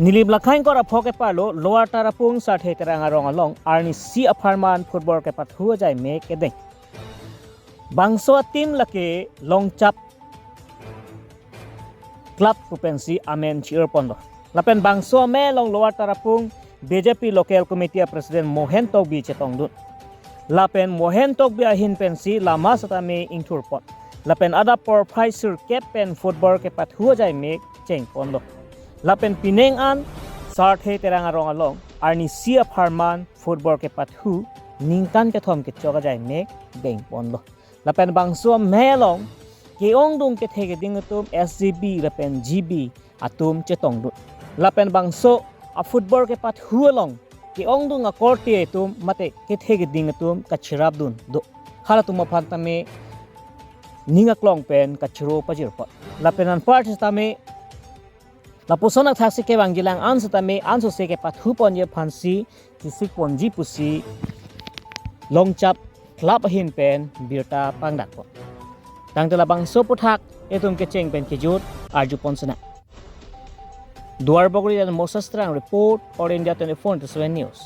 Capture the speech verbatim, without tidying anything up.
Nilim Lakhaingkor apho keparlo Lower Tarapung Sarthe Terang arong along arnisi apharman football kepathu ajai mek kedeng. Bangso a-team lake Longchap Club pu pensi amen chi-ir ponlo. Lapen bangso amei along Lower Tarapung B J P Local Committee a-President Mohen Tokbi chetongdun. Lapen Mohen Tokbi ahin pensi lama setame ingthur pon. Lapen adap porphai sirkep pen football kepathu ajai mek cheng ponlo. Lapen pining an Sarthe Terang arong along arnisi apharman football kepathu ningkan kethom kechok ajai mek deng ponlo. Lapen bangso amei along ke-ongdung kethe keding atum S G B lapen G B atum chetongdun. Lapen bangso a-football kepathu along ke-ongdung akorte atum mate kethe keding atum kachirapdun do. Halatum aphan tame ning aklong pen kachiro pajir pon. Lapen anpar setame lapuson athaksi kevangjilang an setame ansose kepathu ponji aphansi chisik ponji pusi Longchap Club ahin pen birta pangdak pon. Tangte labangso aputhak itum kecheng pen kejut arju pon sena. Duarbagori an Moses Terang report, All India twenty-four into seven News.